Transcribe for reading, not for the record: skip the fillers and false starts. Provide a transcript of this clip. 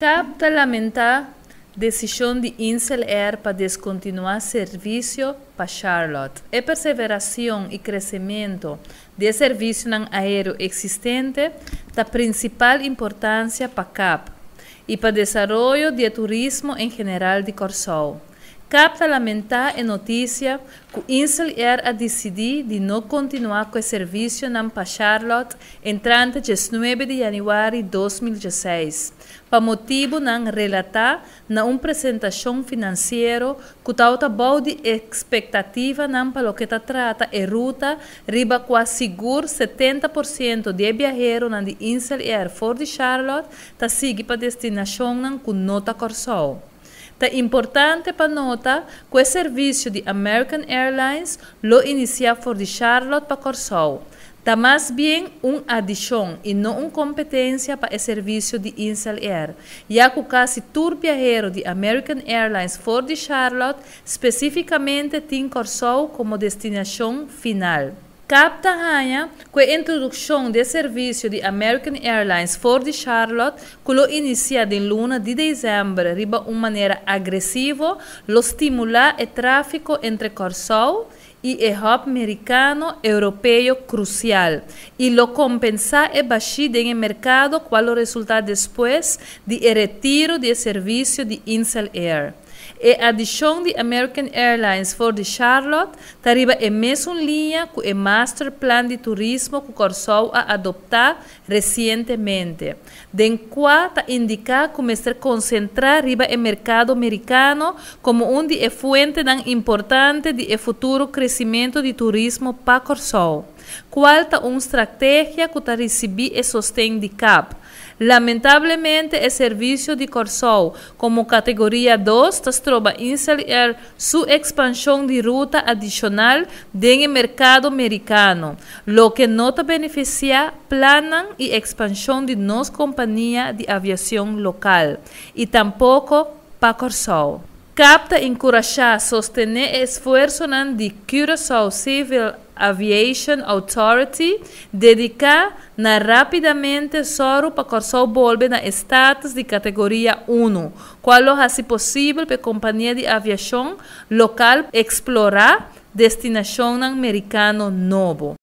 CAB ta lamentá desishon di Insel Air pa deskontinuá servisio pa Charlotte. E perseverashon i kresementu di e servisionan aéreo eksistente ta prinsipal importansia pa CAB i pa desaroyo di e turismo en general di Kòrsou. CAB ta lamentá e notisia ku Insel Air a disidí di no kontinuá ku e servisionan pa Charlotte entrante 19 di yanüari 2016, pa motibunan relatá na un presentashon finansiero ku tabata bou di ekspektativanan pa loke ta trata e ruta riba kua sigur 70% di e biaheronan di Insel Air for di Charlotte ta sigui pa destinashonnan ku no ta Kòrsou. Ta importante pa nota ku e servisio di American Airlines lo inisiá for di Charlotte pa Kòrsou. Ta mas bien un adishon i no un kompetensia pa e servisio di Insel Air, ya ku kasi tur biahero di American Airlines for di Charlotte spesífikamente tin Kòrsou komo destinashon final. CAB ta haña ku e introdukshon di e servisio di American Airlines for di Charlotte, ku lo inisiá den luna di desèmber riba un manera agresivo, lo stimulá e tráfiko entre Kòrsou i e hub merikano europeo krusial i lo kompensá e bashí den e merkado kual lo resultá despues di e retiro di e servisio di Insel Air. E adishon di American Airlines for di Charlotte ta riba e mesun liña ku e Master Plan di Turismo ku Kòrsou a adoptá resientemente, den kua ta indiká ku mester konsentrá riba e merkado merikano komo un di e fuentenan importante di e futuro kresimentu di turismo pa Kòrsou, kual ta un strategia ku ta risibí e sosten di CAB. Lamentablemente e servisio di Kòrsou komo kategoria 2 ta stroba Insel Air su ekspanshon di ruta adishonal den e merkado merikano, loke no ta benefisiá plannan i ekspanshon di nos kompania di aviashon lokal i tampoko pa Kòrsou. CAB ta enkurashá sostené e esfuersonan di Curaçao Civil Aviation Authority dediká na rápidamente sòru pa Kòrsou bolbe na e status di kategoria 1, kual lo hasi posibel pa e kompania di aviashon lokal eksplorá destinashonnan merikano nobo.